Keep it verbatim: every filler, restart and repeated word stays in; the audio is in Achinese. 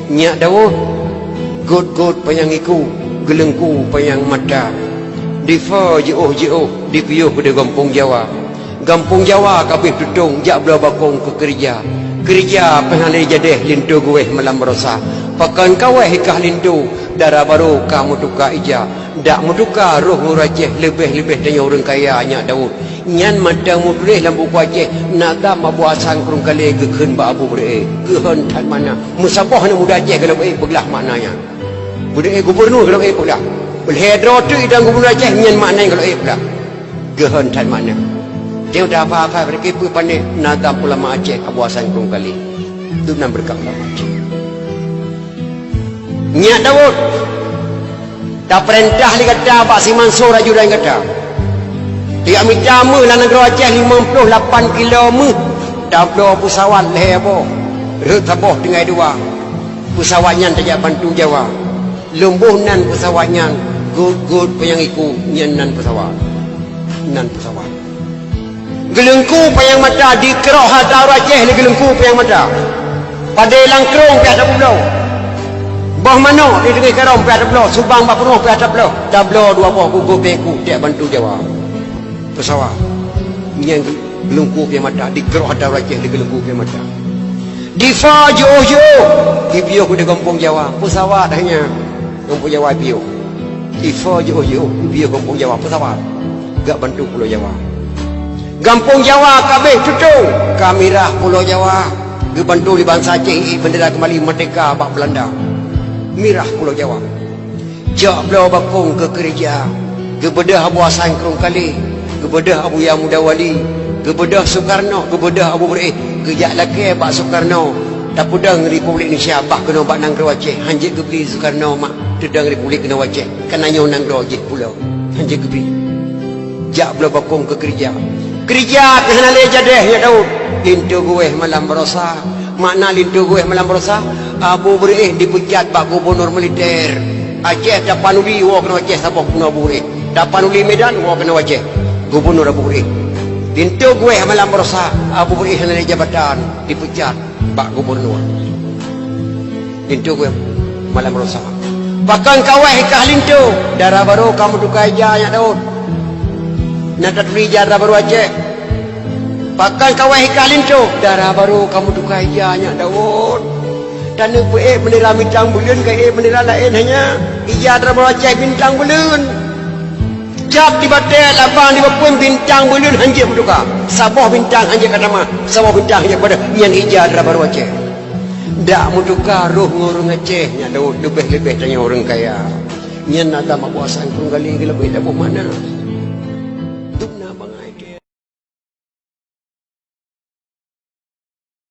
Nyak Daud, gôt-gôt panyang iku, geuleungku panyang mata. Difa jiôh-jiôh, dipiôh keudeh gampông Jawa. Gampông Jawa ka abéh tutông, jak bloe bakông keu keureuja. Keureuja peuhana lé jadéh, linto geuwéh malam barosa. Pakon kawéh i kah linto, dara barô ka meutuka ija. Dak meutuka roh ureuëng Aceh, leubeh-leubeh tanyoe ureuëng kaya, Nyak Daud. Nyan mantong meutuléh lam buku Aceh, nazam Abu Hasan Krueng Kalé geukheun bak Abu Beureu'éh. Geuhon that makna. Meusaboh aneuk muda Aceh golom ék peuglah makna nyan. Beureu'éh gubunur golom ék peuglah. Lhée droe teuk idong gubunur Aceh nyan makna golom ék peuglah. Geuhon that makna. Teuh dah hafai-hafai bak peue pané nazam ulama Aceh Abu Hasan Krueng Kalé. Dum nan beureukat ulama Aceh. Nyak Daud, tapeurintah lé gata bak si Mansur ajudan gata. Tajak mita méuh lam nanggroe Aceh limong ploh lapan kilo méuh, tabloe peusawat lhée boh, rhot saboh tinggai dua. Peusawat nyan tajak bantu Jawa. Lôn boh nan peusawat nyan, gôt-gôt panyang iku, nyan nan peusawat. Nan peusawat. Geuleungku panyang mata, dikeurok hata ureuëng Aceh lé geuleungku panyang mata. Padé lam krông piah tapeubloe. Boh manok di teungoh karông piah tapeubloe, subang bak peurumoh piah tapeubloe. Tabloe dua boh gugôh péng ku, tajak bantu Jawa. Peusawat. Nyan geuleungku panyang mata, dikeurok hata ureuëng Aceh lé geuleungku panyang mata. Difa jiôh-jiôh, dipiôh keudeh gampông Jawa. Peusawat hanya gampông Jawa piôh. Difa jiôh-jiôh, dipiôh gampông Jawa. Peusawat. Jak bantu Pulo Jawa. Gampông Jawa ka abéh tutông, ka mirah Pulo Jawa. Geubantu lé bansa Aceh ék beundera keumbali meurdéhka bak Beulanda. Mirah Pulo Jawa. Jak bloe bakông keu keureuja. Geubeudôh Abu Hasan Krueng Kalé. Geubeudôh Abuya Muda Wali. Geubeudôh Sukarno. Geubeudôh Abu Beureu'éh. Geujak lakée bak Sukarno. Tapeudong Republik Indonesia bah keunoe bak nanggroe Aceh. Hanjeuet geubri Sukarno mak teudong Republik keunoe Aceh. Ka na nyoe nanggroe jih pulo. Hanjeuet geubri. Jak bloe bakông keu keureuja. Keureuja keuh hana lé jadéh, Nyak Daud. Linto geuwéh malam barosa. Makna linto geuwéh malam barosa, Abu Beureu'éh dipeucat bak gubunur militer Aceh, Tapanuli woe keunoe Aceh saboh keunoe Abu Beureu'éh. Tapanuli Medan woe keunoe Aceh. Gubunur Abu Beureu'éh. Linto geuwéh malam barosa, Abu Beureu'éh hana lé jabatan, dipeucat bak gubunur. Linto geuwéh malam barosa. Pakon kawéh i kah linto, dara barô ka meutuka ija, Nyak Daud. Na taturi ija dara barô Aceh. Pakon kawéh i kah linto, dara barô ka meutuka ija, Nyak Daud. Taneuk peuék beundera bintang buleuen, ka ék beundera laén hanya. Ija dara barô Aceh bintang buleuen. Cap di batée, labang di bapeuen, bintang buleuen hanjeuet meutuka. Saboh bintang hanjeuet ka tamah, saboh bintang hanjeuet padub, nyan ija dara barô Aceh. Dak meutuka roh ngon ureuëng Aceh, Nyak Daud, leubeh-leubeh tanyoe ureuëng kaya. Nyan na gam Abu Hasan Krueng Kalé geulabeh laboh makna.